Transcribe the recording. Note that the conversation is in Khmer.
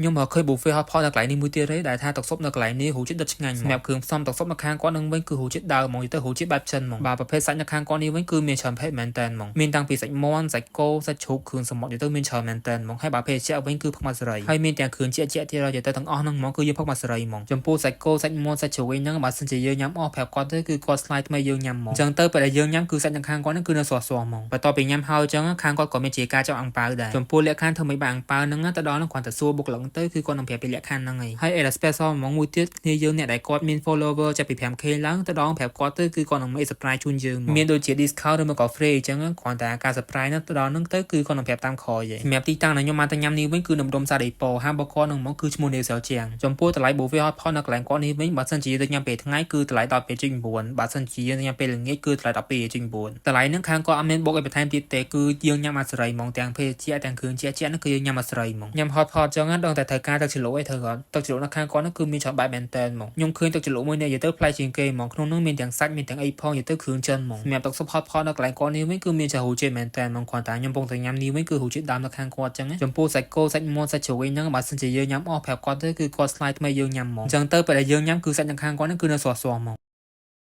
ខ្ញុំមកឃើញ buffet hot pot នៅកន្លែងនេះមួយទៀតទេដែលថាទឹកស៊ុបនៅកន្លែងនេះរសជាតិដិតឆ្ងាញ់សម្រាប់គ្រឿងផ្សំទឹកស៊ុបនៅខាងគាត់នឹងវិញគឺរសជាតិដើមហ្មងទៅរសជាតិបែបចិនហ្មងបាទប្រភេទសាច់នៅខាងគាត់នេះវិញគឺមានច្រើនភេទមែនតើហ្មងមានតាំងពីសាច់មាន់សាច់គោសាច់ជ្រូកគ្រឿងសមុទ្រទៅមានច្រើនមែនតើហ្មងហើយបើភេសជ្ជៈវិញគឺផឹកមកសេរីហើយមានទាំងគ្រឿងជាក់ជាក់ទៀតទៅទាំងអស់ហ្នឹងហ្មងគឺយើងផឹកមកសេរីហ្មងចំពោះសាច់គោសាច់មាន់សាច់ជ្រូកវិញហ្នឹងបើសិនជាយើងញ៉ាំអស់ប្រាប់គាត់ទៅគឺគាត់ slide ថ្មីយើងញ៉ាំហ្មងអញ្ចឹងទៅពេលដែលយើងញ៉ាំគឺសាច់នៅខាងគាត់ហ្នឹងគឺនៅស្រស់ស្រស់ហ្មងបន្ទាប់ពីញ៉ាំហើយអញ្ចឹងខាងគាត់ក៏មានជាការចង់អាំងប៉ាវដែរចំពោះលក្ខខណ្ឌធ្វើមិនបានអាំងប៉ាវហ្នឹងទៅដល់ហ្នឹងគ្រាន់តែសួរបុគ្គលិកទៅគឺគាត់នឹងប្រាប់ពីលក្ខខណ្ឌហ្នឹងហើយហើយអេរ៉ា special ហ្មងមួយទៀតគ្នាយើងអ្នកដែលគាត់មាន follower ចាប់ពី 5K ឡើងទៅដល់ប្រាប់គាត់ទៅគឺគាត់នឹងមាន surprise ជូនយើងមានដូចជា discount ឬមកក៏ free អញ្ចឹងគ្រាន់តែការ surprise ហ្នឹងទៅដល់ហ្នឹងទៅគឺគាត់នឹងប្រាប់តាមក្រោយសម្រាប់ទីតាំងដែលខ្ញុំបានទៅញ៉ាំនេះវិញគឺនៅម្ដុំសារីប៉ហាងបកនឹងហ្មងគឺឈ្មោះនេសជាងចំពោះតម្លៃ buffet hot pot នៅកន្លែងគាត់នេះវិញបើសិនជាទៅញ៉ាំពេលថ្ងៃគឺតម្លៃ12.9បើសិនជាយើងញ៉ាំពេលល្ងាចគឺតម្លៃ12.9តម្លៃហ្នឹងខាងគាត់អត់មានបុកឲ្យបន្ថែមទៀតទេគឺយើងញ៉ាំអាសេរីហ្មងទាំងភេសជ្ជៈទាំងគ្រឿងជាក់ជាក់ហ្នឹងគឺយើងញ៉ាំអាសេរីហ្មងញ៉ាំ hot pot ចឹងដឹងតែត្រូវការទឹកជ្រលក់ឯងត្រូវគាត់ទឹកជ្រលក់នៅខាងគាត់ហ្នឹងគឺមានច្រើនបែបមែនតើហ្មងខ្ញុំឃើញទឹកជ្រលក់មួយនេះនិយាយទៅប្លែកជាងគេហ្មងក្នុងហ្នឹងមានទាំងសាច់មានទាំងអីផងនិយាយទៅគ្រឿងចិនហ្មងសម្រាប់ទឹកស៊ុប hot pot នៅកន្លែងគាត់នេះវិញគឺមានច្រើនរសជាតិមែនតើហ្មងគ្រាន់តែខ្ញុំកំពុងតែញ៉ាំនេះវិញគឺរសជាតិដើមនៅខាងគាត់ចឹងចំពោះសាច់គោសាច់មាន់សាច់ជ្រូកវិញហ្នឹងបើសិនជាយើងញ៉ាំអស់ប្រាប់គាត់ទៅគឺគាត់ slide ថ្មីយើងញ៉ាំហ្មងអញ្ចឹងទៅពេលដែលយើងញ៉ាំគឺសាច់នៅខាងគាត់ហ្នឹងគឺនៅស្រស់ស្រស់ហ្មង។